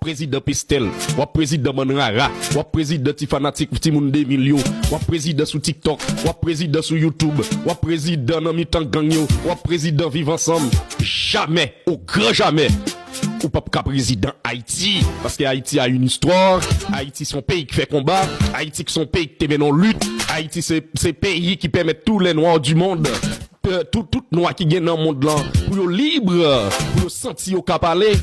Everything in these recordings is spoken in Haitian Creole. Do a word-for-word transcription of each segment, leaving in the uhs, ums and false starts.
Prezidan pestèl, w ap prezidan bann rara, w ap prezidan ti fanatik timoun de mil yo, w ap prezidan sou TikTok, w ap prezidan sou YouTube, w ap prezidan nan mitan gang yo, w ap prezidan viv ansanm. Jamè, o gran jamè, ou p ap ka prezidan Ayiti, paske Ayiti a yon istwa, Ayiti se yon peyi ki fè konba, Ayiti se yon peyi ki te mennen yon lit, Ayiti se, se peyi ki pèmèt tous les noirs du monde, euh, tout, tout nwa ki gen nan mond lan, pou yo lib, pou yo santi yo ka pale,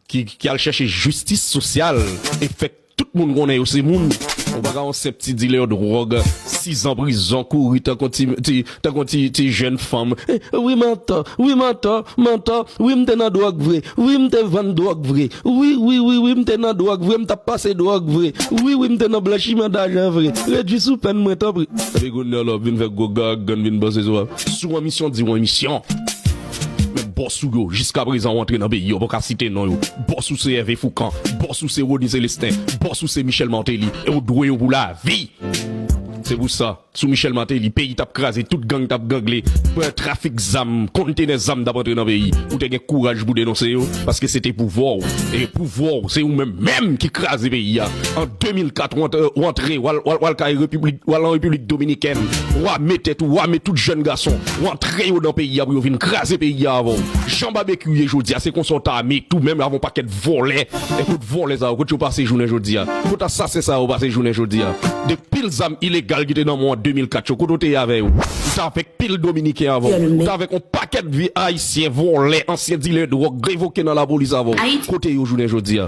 ki, ki al chèche jistis sosyal e fè tout moun konnen yo se moun. Ou pa ka yon senp ti dilè dwòg, sizan prizon, kouri tankou ti, ti, tankou ti, ti jèn fanm. Eh, wi, m antò, wi, m antò, m antò, wi, m te nan dwòg vre, wi, m te vann dwòg vre, wi, wi, wi, wi, m te nan dwòg vre, m t ap pase dwòg vre, wi, wi, m te nan blanchiman dajan vre. Redwi sou pèn mwen, tanpri. Epi kounye a la, w ap vin fè gwo gagann, vin panse sou, sou yon misyon, di yon misyon. Men bòs ou yo, jiska prezan w antre nan peyi a, w pa ka site non yo. Bòs ou se Hervé Fourcand, bòs ou se Rony Célestin, bòs ou se Michel Martelly, e w dwe yo pou lavi. Se pou sa, sou Michel Martelly, peyi t ap kraze, tout gang t ap gangle, trafik zam, kontenè zam t ap antre nan peyi. Ou te gen kouraj pou denonse yo, paske se te pouvwa w. E pouvwa w, se ou menm menm ki kraze peyi a. An de mil kat, w antre, w antre, w al, w al, w al kay Repiblik, w al an Repiblik Dominikèn, w ame tèt ou, w ame tout jèn gason, w antre yo nan peyi a pou yo vin kraze peyi a avè w. Jan Babekyou ye jodi a, se konsa w ta ame tou menm avè yon pakèt vòlè, e kote vòlè sa yo, kote yo pase jounen jodi a? Kote asasen sa yo pase jounen jodi a? De pil zam ilegal ki te nan men w an de mil kat yo, kote w te ye avè yo? Ou t avèk pil Dominiken avè w, ou t avèk yon pakèt vye Ayisyen vòlè, ansyen dilè dwòg, revoke nan lapolis avè w. Kote yo jounen jodi a?